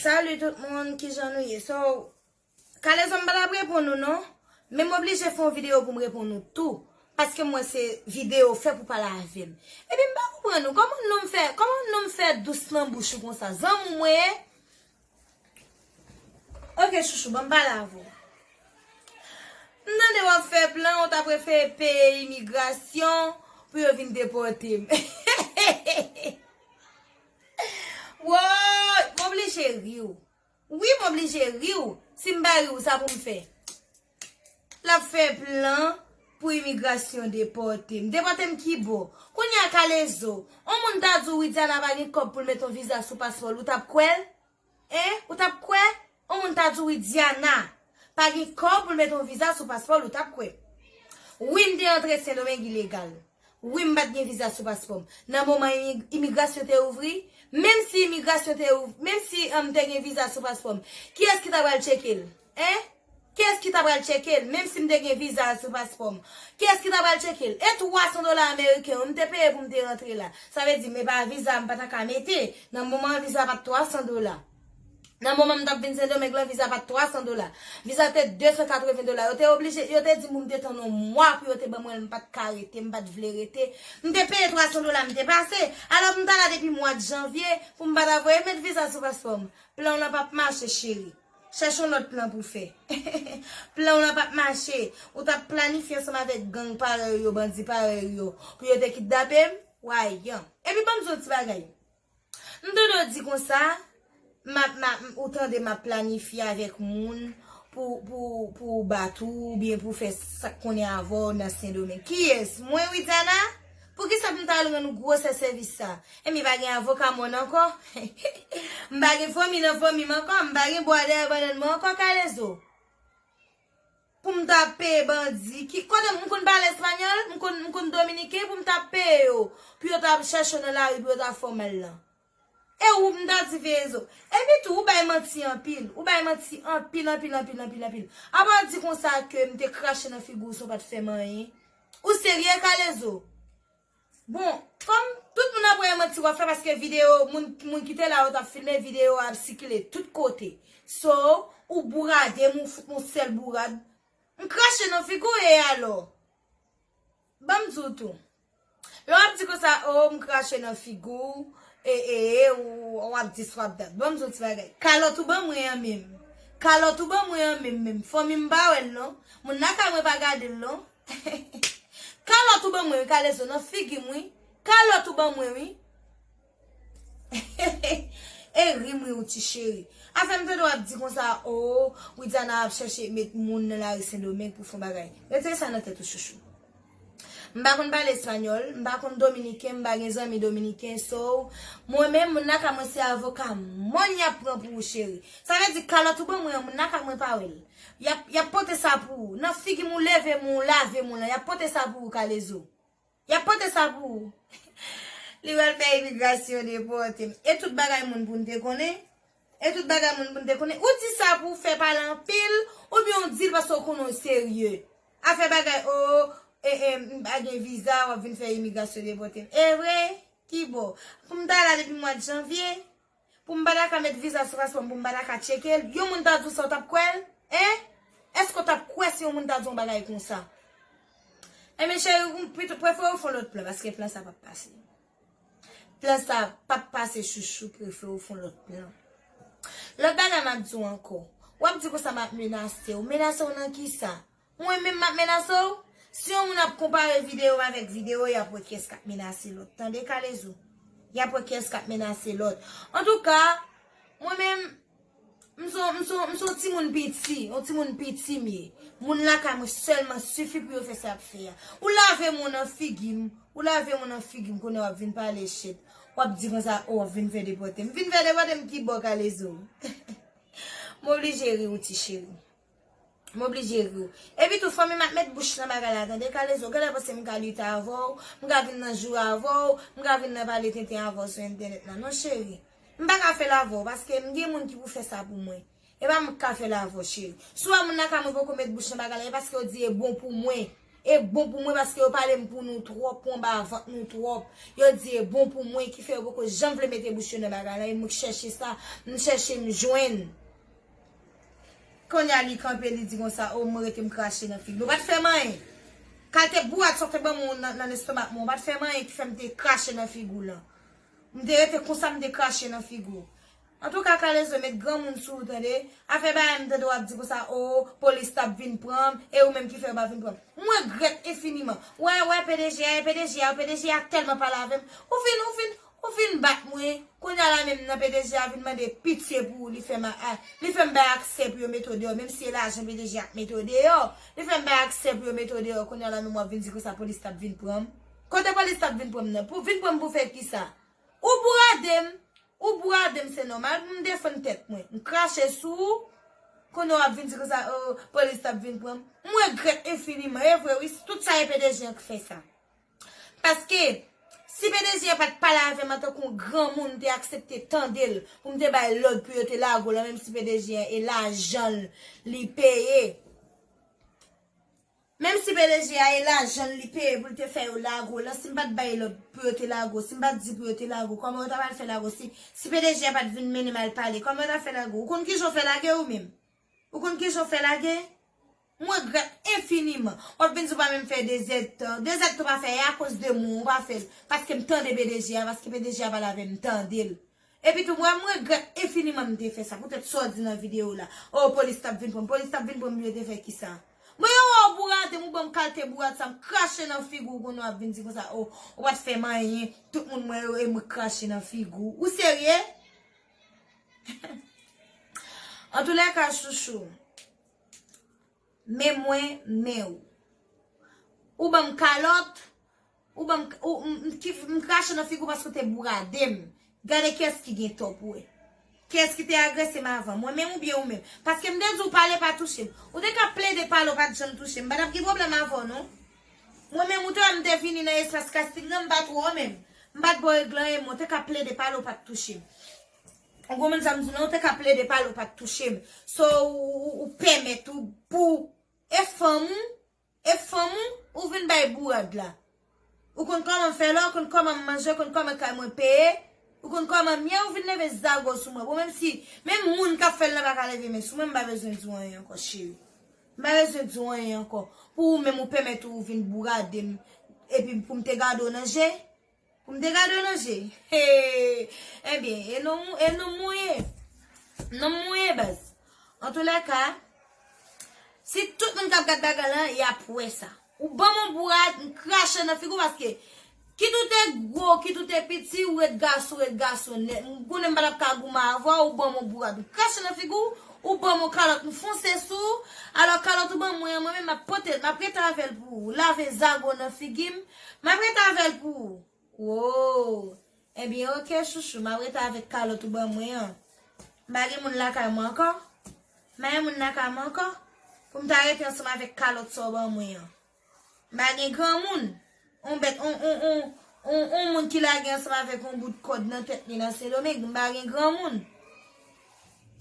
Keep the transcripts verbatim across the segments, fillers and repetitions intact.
Salut tout moun, kijan nou ye? So, Kalezo, m pa t ap reponn ou non, men m oblije fè yon videyo pou m reponn ou tou, paske m wè se videyo fè pou pale avè m. Epi m pa konprann ou, kòman nonm fè, kòman nonm fè dous nan bouch ou konsa? Zanmi w mwen ye? Ok, chouchou, ban m pale avè w. M tande w ap fè plan, ou ta prefere peye imigrasyon pou yo vin depòte m. Woy, m oblije ri w. Wi, m oblije ri w. Si m pa ri w, sa pou m fè? L ap fè plan pou imigrasyon depòte m. Depòte m ki bò? Kounye a Kalezo, yon moun ta di w Widiana pa gen kòb pou l met yon viza sou paspò l, ou t ap kwè l? Hein? Ou t ap kwè? Yon moun ta di w Widiana pa gen kòb pou l met yon viza sou paspò l, ou t ap kwè? Wi, m te antre Sendomeng ilegal. Wi, m pa t gen viza sou paspò m. Nan moman imi-, imigrasyon te ouvri, menm si imigrasyon te ouvri, menm si m te gen viza sou paspò m, kiyès ki ta pral tcheke l? Hein? Kiyès ki ta pral tcheke l, menm si m te gen viza sou paspò m? Kiyès ki ta pral tcheke l? E twa san dola ameriken yo, m te peye pou m te rantre la. Sa vle di, men pa viza m pa ta ka mete. Nan moman an, viza pa t twa san dola. Nan moman m t ap vin Sendomeng lan, viza pa t twa san dola. Viza te de san katreven dola. Yo te oblije, yo te di m pou m te tann yon mwa pou yo te ban mwen l, m pa t ka rete, m pa t vle rete. M te peye twa san dola, m te pase. Alò, m t ala depi mwa janvye pou m pa ta voye met viza sou paspò m. Plan w lan p ap mache, cheri. Chèche yon lòt plan pou fè. Plan w lan p ap mache. Ou t ap planifye ansanm avèk gang parèy ou yo, bandi parèy ou yo, pou yo te kidnape m. Wayan. Epi ban m di w yon ti bagay. M tande w di konsa, m ap, m ap, ou tande m ap planifye avèk moun pou, pou, pou bat ou, oubyen pou fè sa k konnen avè w nan Sendomeng. Kiyès? Mwen, Widiana? Poukisa pou m ta al rann ou gwosè sèvis sa? Ebyen, pa gen avoka mòn ankò? M pa gen fanmi nan fanmi m ankò? M pa gen bwa dèyè bannann mwen ankò, Kalezo? Pou m ta peye bandi ki, kote m konn pale espanyòl, m konn, m konn dominiken, pou m ta peye yo, pou yo ta chèche w nan lari, pou yo ta fè w mal lan. E ou m ta di veye zo. Epi tou, ou bay manti anpil. Ou bay manti anpil, anpil, anpil, anpil, anpil. Apa w di konsa ke m te krache nan figi w san w pa t fè m anyen? Ou serye, Kalezo? Bon, kòm tout moun ap wè e manti w ap fè, paske videyo, moun, moun ki te la yo t ap filme, videyo a ap sikile tout kote. So, ou bourade m, ou fout m yon sèl bourad. M krache nan figi w e alò? Ban m di w tou. Lè w ap di konsa, o, m krache nan figi w, e, e, e, ou, w ap di sa w ap dat. Ban m di w ti bagay. Kalòt ou ban mwen an menm. Kalòt ou ban mwen an menm, menm. Fanmi m pa wè l non. Moun lakay mwen pa gade l non. Kalòt ou ban mwen wi, Kalezo, nan figi m wi. Kalòt ou ban mwen wi. E ri m ri w ti cheri. Afè m tande w ap di konsa, o, Widiana ap chèche met moun nan lari Sendomeng pou fè yon bagay. Retire sa nan tèt ou, chouchou. M pa konn pale espanyòl, m pa konn dominiken, m pa gen zanmi dominiken, so, mwen menm, moun lakay mwen se avoka mòn y ap pran pou ou, cheri. Sa vle di kalòt ou ban mwen an, moun lakay mwen pa wè l. Y ap, y ap pote sa pou ou. Nan figi m ou leve m ou lave m ou lan, y ap pote sa pou ou, Kalezo. Y ap pote sa pou ou. Li pral fè imigrasyon depòte m. E tout bagay moun pou n te konnen? E tout bagay moun pou n te konnen? Ou di sa pou w fè pale anpil, oubyen w di l paske w konnen w serye? Afè bagay, o, e, e, m pa gen viza, w ap vin fè imigrasyon depòte m. E vre? Ki bò? Pou m ta la depi mwa janvye? Pou m pa ta ka met viza sou paspò m, pou m pa ta ka tcheke l, yon moun ta di w sa, w t ap kwè l? Hein? Èske w t ap kwè si yon moun ta di w yon bagay konsa? Ebyen, cheri, ou pito prefere w fè yon lòt plan, paske plan sa p ap pase. Plan sa p ap pase, chouchou, prefere w fè yon lòt plan. Lòt bagay m ap di w ankò, w ap di konsa m ap menase w. Menase w nan kisa? Mwen menm m ap menase w? Si yon moun ap konpare videyo m avèk videyo, y ap wè kiyès k ap menase lòt. Tande, Kalezo? Y ap wè kiyès k ap menase lòt. Antouka, mwen menm, m se yon, m se yon, m se yon timoun piti, yon timoun piti m ye. Moun lakay mwen sèlman sifi pou yo fè sa y ap fè a. Ou lave m ou nan figi m, ou lave m ou nan figi m, kounye a w ap vin pale shit. W ap di konsa, o, w ap vin fè depòte m. Vin fè depòte m ki bò, Kalezo? M oblije ri w, ti cheri. M oblije ri w. Epi tou, fanmi m ap met bouch nan bagay la, tande, Kalezo. Genlè panse m ka lite avè w, m ka vin nan jou avè w, m ka vin nan pale tenten avè w sou entènèt la. Non, cheri. M pa ka fè l avè w, paske m gen moun ki pou fè sa pou mwen. E pa mwen k ka fè l avè w, cheri. Si w wè moun lakay mwen poko met bouch nan bagay la, e paske yo di e bon pou mwen. E bon pou mwen paske yo pale m pou nou twòp, pou anba vant nou twòp. Yo di e bon pou mwen ki fè yo poko janm vle mete bouch yo nan bagay la. E mwen k chèche sa, m chèche m jwenn. Kounye a li kanpe, li di konsa, o, mwen rete m krache nan figi l. Ou pa t fè m anyen. Kalte bourat sa w te ban mwen nan, nan lestomak mwen, ou pa t fè m anyen ki fè m te krache nan figi w lan. M te rete konsa, m te krache nan figi w. Antouka, Kalezo, met granmoun sou ou, tande. Afè bagay m tande w ap di konsa, o, polis t ap vin pran m, e ou menm ki fè yo pa vin pran m. M regrèt enfiniman. Wè, wè, P D G a, e P D G a, P D G a tèlman pale avè m. Ou vin, ou vin, ou vin bat mwen. Kounye a la menm nan P D G a vin mande pitye pou ou, li fè m a, a, li fè m bay aksè pou yo mete w deyò, menm si se lajan P D G a k mete w deyò. Li fè m bay aksè pou yo mete w deyò. Kounye a la menm w ap vin di konsa polis t ap vin pran m. Kote polis t ap vin pran m nan? Pou vin pran m pou fè kisa? Ou bourade m. Ou bourade m, se nòmal pou m defann tèt mwen. M krache sou ou. Kounye a w ap vin di konsa, o, polis t ap vin pran m. M regrèt enfiniman. E vre, wi, tout sa e P D G a k fè sa. Paske, si P D G a pa t pale avè m antanke yon granmoun, m te aksepte tande l, pou m te bay lòd pou yo te lage w lan, menm si P D G a e lajan l li peye. Menm si P D G a e lajan l li peye pou l te fè yo lage w lan, si m pa t bay lòd pou yo te lage w, si m pa t di pou yo te lage w, kòman yo ta pral fè lage w? Si, si P D G a pa t vin mennen m al pale, kòman yo ta fè lage w? Ou konn kijan w fè lage w menm? Ou konn kijan w fè lage? M regrèt enfiniman. W ap vin di w pa menm fè de zèdtan. De zèdtan w pa fè, e akoz de mwen w pa fè l. Paske m tande P D G a, paske P D G a pale avè m, m tande l. Epi tou, mwen, m regrèt enfiniman m te fè sa, poutèt sa w di nan videyo w la. O, polis t ap vin pran m, polis t ap vin pran m, yo te fè kisa? Mwen, yo wè w bourade m, ou ban m kalte bourad sa, m krache nan figi w, kounye a w ap vin di konsa, o, ou pa t fè m anyen, tout moun mwen yo, e mwen k krache nan figi w. Ou serye? Antoulèka, chouchou, men mwen, men ou. Ou ban m kalòt, ou ban m, ou, m, m, ki, m krache nan figi w paske w te bourade m. Gade kiyès ki gen tò pou wè. Kiyès ki te agrese m avan, mwen menm oubyen ou menm? Paske m te di w pale pa touche m. Ou te ka plede pale, w pa t janm touche m. M pa t ap gen pwoblèm avè w, non. Mwen menm, ou te wè m te vini nan espas kastik nan, m pa t wè w menm. M pa t ba w regle anyen, men w te ka plede pale, w pa t touche m. Ou konprann sa m di w lan, ou te ka plede pale, ou pa t touche m. So, ou, ou, ou pèmèt ou, pou, e fanm ou, e fanm ou, ou vin bay bourad la. Ou konn kòman m fè la, ou konn kòman m manje, ou konn kòman kay mwen peye, ou konn kòman m ye, ou vin leve zago sou mwen. Bon, menm si, menm moun k ap fè l la pa ka leve men sou mwen, m pa bezwen di w anyen ankò, cheri. M pa bezwen di w anyen ankò. Pou ou menm, ou pèmèt ou vin bourade m, epi pou m te gade w nan je, pou m te gade w nan je. Hey! Ebyen, e non, e non mwen ye. Non mwen ye, baz. Antoulèka, si tout moun k ap gad bagay lan, y ap wè sa. Ou ban m yon bourad, m krache nan figi w paske, kit ou te gwo, kit ou te piti, ou ret gason, ou ret gason nèt. M konnen m pa t ap ka goumen avè w, ou ban m yon bourad. M krache nan figi w, ou ban m yon kalòt, m fonse sou ou. Alò, kalòt ou ban mwen an, mwen menm, m ap pote l, m ap rete avè l pou ou. Lave zago nan figi m, m ap rete avè l pou ou. Wo! Ebyen, oke, chouchou, m ap rete avèk kalòt ou ban mwen an. M pa gen moun lakay mwen ankò. M pa gen moun lakay mwen ankò. Pou m ta rete ansanm avèk kalòt sa w ban mwen an. M pa gen granmoun. On bèt, on, on, on, on, on moun ki lage ansanm avèk on bout kòd nan tèt li nan Sendomeng. M pa gen granmoun.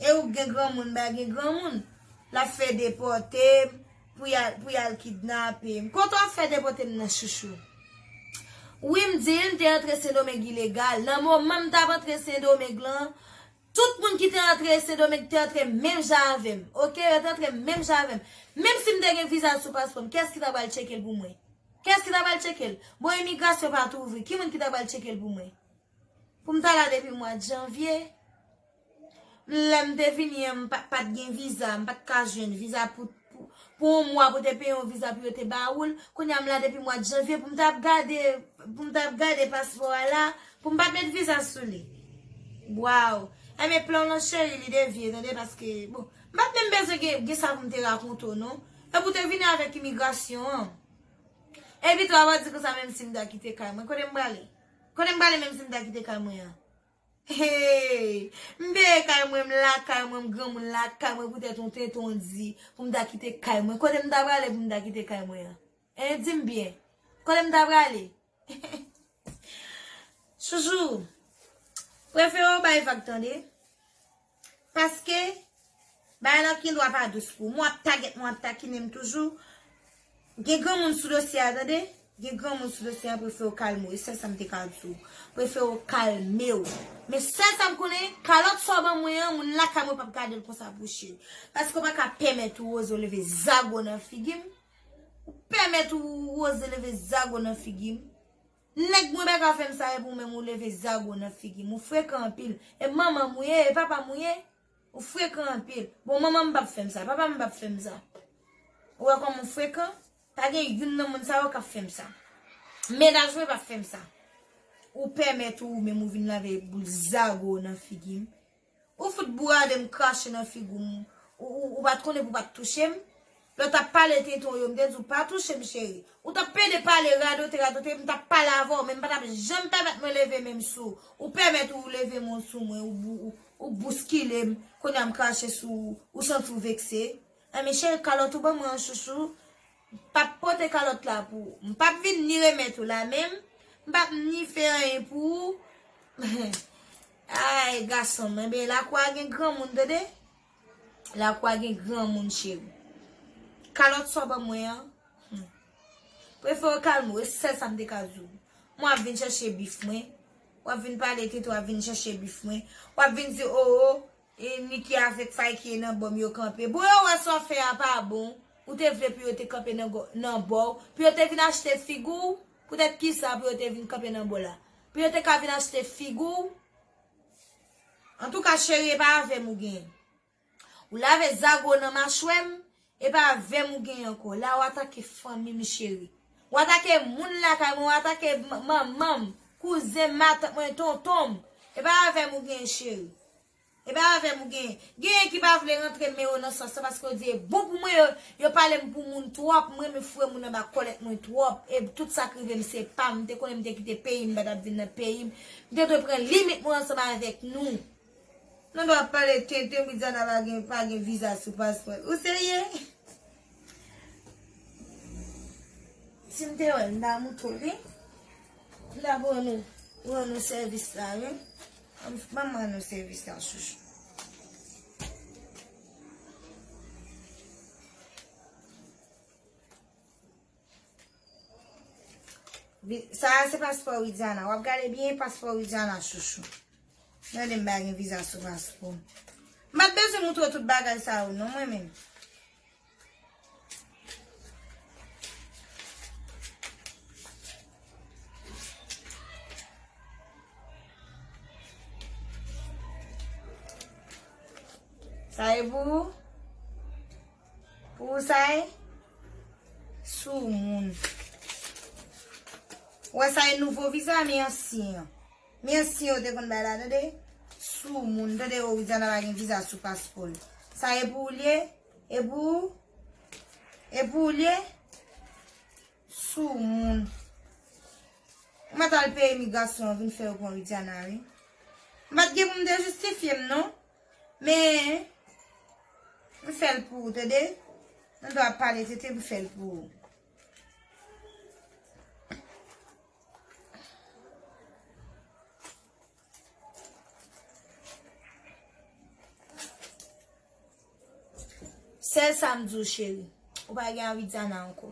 E ou k gen granmoun, m pa gen granmoun. L ap fè depòte m, pou y al, pou y al kidnape m. Kote w ap fè depòte m nan, chouchou? Wi, m di l, m te antre Sendomeng ilegal. Nan moman m t ap antre Sendomeng lan, tout moun ki te antre Sendomeng te antre menm jan avè m. Oke, yo te antre menm jan avè m. Menm si m te gen viza sou paspò m, kiyès ki ta pral tcheke l pou mwen? Kiyès ki ta pral tcheke l? Bon, imigrasyon pa t ouvri. Ki moun ki ta pral tcheke l pou mwen? Pou m ta la depi mwa janvye. Lè m te vini an, m pa, pa t gen viza, m pa t ka jwenn viza pou, pou, pou yon mwa pou te peye yon viza pou yo te ba ou l. Kounye a m la depi mwa janvye pou m t ap gade, pou m t ap gade paspò a la, pou m pa t met viza sou li. Waw! Ebyen plan w lan cheri, li devye, tande, paske, bon, m pa t menm bezwen gen, gen sa pou m te rakonte w, non. E pou te vini avèk imigrasyon an. Epi tou, w ap di konsa menm si m ta kite kay mwen, kote m prale? Kote m prale menm si m ta kite kay mwen an? Hey, m peye kay mwen, m lakay mwen, m granmoun lakay mwen, poutèt yon tenten w di pou m ta kite kay mwen. Kote m ta prale pou m ta kite kay mwen an? Hein, di m byen. Kote m ta prale? Chouchou, prefere w bay vag, tande. Paske bagay lan gendwa pa dous pou ou. Mwen ap tagèt mwen, ap takinen m toujou. Gen granmoun sou dosye a, tande. Gen granmoun sou dosye a, prefere w kalme w. E sèl sa m te ka di w. Prefere w kalme w. Men sèl sa m konnen, kalòt sa w ban mwen an, moun lakay mwen p ap gade l konsa pou cheri. Paske w pa ka pèmèt ou oze w leve zago nan figi m. Ou pèmèt ou oze leve zago nan figi m. Nèg mwen pa ka fè m sa, epi ou menm ou leve zago nan figi m. Ou frekan anpil. E manman m ou ye, e papa m ou ye. Ou frekan anpil. Bon, manman m p ap fè m sa, papa m p ap fè m sa. Ou wè kòman ou frekan? Pa gen youn nan moun sa yo k ap fè m sa. Mennaj mwen p ap fè m sa. Ou pèmèt ou menm ou vin lave boul zago nan figi m. Ou fout bourade m, krache nan figi w. Ou, ou, ou pa t konnen pou w pa t touche m. Lè w t ap pale tenten w yo, m te di w pa touche m, cheri. Ou t ap pede pale, radote, radote, m t ap pale avè w, men m pa t ap janm pèmèt mwen leve men m sou ou. Ou pèmèt ou leve men w sou mwen, ou, ou, ou, ou bouskile m, kounye a m krache sou ou, ou santi w vekse. Enben, cheri, kalòt ou ban mwen an, chouchou. M p ap pote kalòt la pou ou. M p ap vin ni remèt ou la menm. M p ap ni fè anyen pou ou. Ay, gason m, enben, lakou a gen granmoun, tande. Lakou a gen granmoun, cheri. Kalòt sa w ban mwen an, hmm. Prefere w kalme w, e sèl sa m te ka di w. Mwen w ap vin chèche bif mwen. W ap vin pale tenten, w ap vin chèche bif mwen. W ap vin di, o, o, e Niki avèk Fayki nan bò m yo kanpe. Bon, yo wè sa w fè a pa bon. Ou te vle pou yo te kanpe nan gò-, nan bò w. Pou yo te vin achte figi w. Poutèt kisa pou yo te vin kanpe nan bò la? Pou yo te ka vin achte figi w. Antouka, cheri, e pa avè m ou genyen. Ou lave zago nan machwè m, e pa avè m ou genyen ankò. La, w atake fanmi m, cheri. W atake moun lakay mwen, w atake m-, manman m, kouzen m, matant mwen, tonton m. E pa avè m ou genyen, cheri. E pa avè m ou genyen. Genyen ki pa vle rantre men yo nan sans lan paske yo di e bon pou mwen, yo, yo pale m pou moun twòp. M renmen foure moun anba kòlèt mwen twòp. E tout sa k rive m se pa m. M te konnen m te kite peyi m, m pa t ap vin nan peyi m. M te dwe pran limit mwen ansanm avèk nou. Nou dwe ap pale tenten, Widiana pa gen, pa gen viza sou paspò l. Ou serye? Si m te wè l, m ta moutre w li. M ta ba nou, ba nou sèvis la, wi. Ban m, ban m ba nou sèvis la, chouchou. Vi-, sa a se paspò Widiana. W ap gade byen paspò Widiana, chouchou. Gade m pa gen viza sou paspò. M pa t bezwen moutre w tout bagay sa yo, non, mwen menm. Sa e pou ou? Pou ou sa e? Soumoun. Ou wè sa e nouvo viza, men ansyen an. Men ansyen yo te konn bay la, tande? Soumoun, tande, o, Widiana pa gen viza sou paspò l. Sa e pou ou l ye? E pou ou? E pou ou l ye? Soumoun. Ou mèt al peye imigrasyon an vin fè yo pran Widiana, wi. M pa t gen pou m te jistifye m, non. Men, m fè l pou ou, tande? Nan dwa pale tete, m fè l pou ou. Sèl sa m di w, cheri. Ou pa gen a Widiana ankò.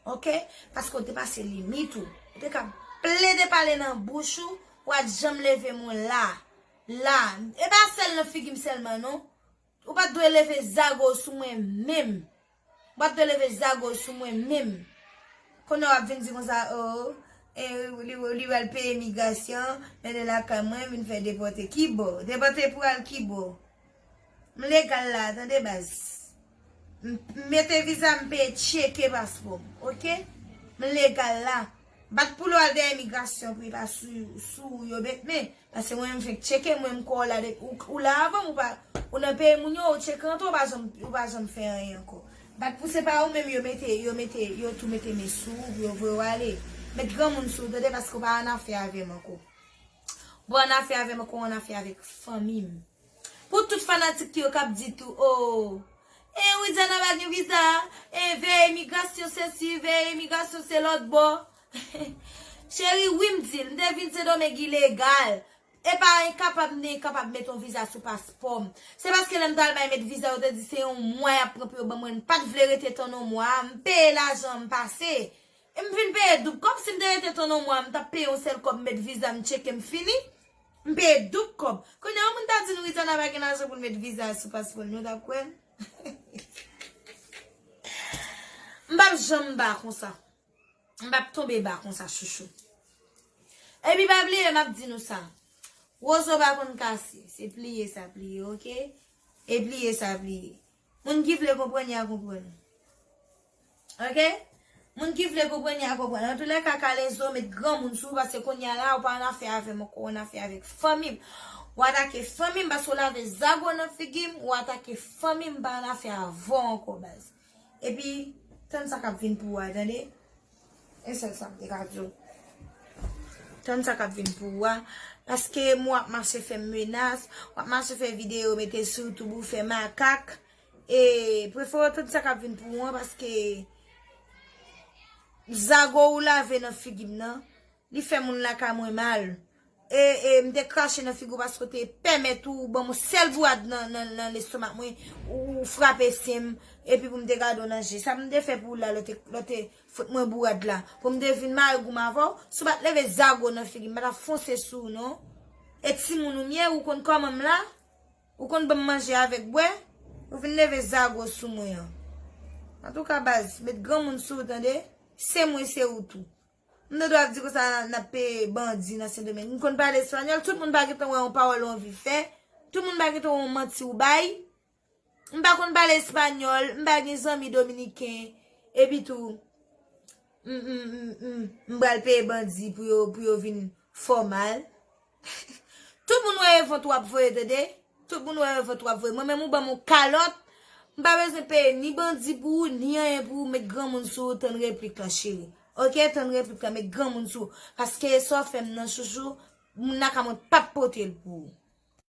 Oke? Paske w te pase limit ou. Ou te ka plede pale nan bouch ou, ou pa t janm leve men w la. La. E pa sèl nan figi m sèlman, non. Ou pa t dwe leve zago sou mwen menm. Ou pa t dwe leve zago sou mwen menm. Kounye a w ap vin di konsa, o, e, li, li pral peye imigrasyon, mennen lakay mwen, vin fè depòte. Kibò? Depòte pou al kibò? M legal la, tande baz. M, m mete viza, m peye tcheke paspò m, oke? M legal la. Bat pou l al dèyè imigrasyon pou li pa sou, sou ou yo bet men. Paske mwen menm fèk tcheke, mwen m kwè w la de, ou, ou la avan m, ou pa, ou nan peyi moun yo, ou tcheke antre, ou pa janm, ou pa janm fè anyen ankò. Bat pou se pa ou menm yo mete, yo mete, yo tou mete men sou ou pou yo voye w ale. Met granmoun sou ou, tande, paske ou pa annafè avè m ankò. Ou pa annafè avè m ankò, ou annafè avèk fanmi m. Pou tout fanatik yo k ap di tou, o, e Widiana pa gen viza, e veye imigrasyon sesi, veye imigrasyon se lòt bò. Cheri, wi m di l, m te vin Sendomeng ilegal. E pa enkapab, m te enkapab met yon viza sou paspò m. Se paske lè m t al bay met viza, yo te di se yon mwa y ap pran pou yo ban mwen. M pa t vle rete tann yon mwa. M peye lajan, m pase. E m vin peye doub kòb. Si m te rete tann yon mwa, m t ap peye yon sèl kòb, met viza, m tcheke, m fini. M peye doub kòb. Kounye a, yon moun ta di nou Ridiana pa gen lajan pou l met viza sou paspò l, nou t ap kwè l? M p ap janm ba konsa. M p ap tonbe ba konsa, chouchou. Epi pa bliye, m ap di nou sa. Wozo pa konn kase. Se pliye sa pliye, oke? E pliye sa pliye. Moun ki vle konprann, y a konprann. Oke? Moun ki vle konprann, y a konprann. Antoulèka, Kalezo, met granmoun sou ou, paske kounye a la, ou pa annafè avè m ankò, ou annafè avèk fanmi m. Ou atake fanmi m, paske ou lave zago nan figi m, ou atake fanmi m, m pa annafè avè w ankò, baz. Epi, tann sa k ap vin pou ou a, tande. E sèl sa m te ka di w. Tann sa k ap vin pou ou a. Paske m w ap mache fè m menas, w ap mache fè videyo, mete sou YouTube ou fè makak. E prefere w tann sa k ap vin pou ou an, paske zago ou lave nan figi m nan, li fè moun lakay mwen mal. E, e m te krache nan figi w paske w te pèmèt ou ban m yon sèl bourad nan, nan, nan lestomak mwen, ou, ou frape sen m, epi pou m te gade w nan je. Sa m te fè pou ou la, lè w te, lè w te fout mwen bourad la. Pou m te vin mare gou m avè w, si w pa t leve zago nan figi m, m pa t ap fonse sou ou non. E timoun ou m ye, ou konn kòman m la? Ou konn ban m manje avèk bwè? Ou vin leve zago sou mwen an. Antouka, baz, met granmoun sou ou, tande? Se mwen, se ou tou. M te dwe ap di konsa n ap peye bandi nan Sendomeng. M konn pale espanyòl, tout moun pa gentan wè yon pawòl ou anvi fè. Tout moun pa gentan wè yon manti ou bay. M pa konn pale espanyòl, m pa gen zanmi dominiken. Epi tou, m, m, m, m, m pral peye bandi pou yo, pou yo vin fè w mal. Tout moun wè e vant w ap voye, tande? Tout moun wè e vant w ap voye. Mwen menm ou ban m yon kalòt, m pa bezwen peye ni bandi pou ou, ni anyen pou ou, met granmoun sou ou, tann replik lan, cheri. Oke, tann replik lan, met granmoun sou ou. Paske sa w fè m nan, chouchou, moun lakay mwen p ap pote l pou ou.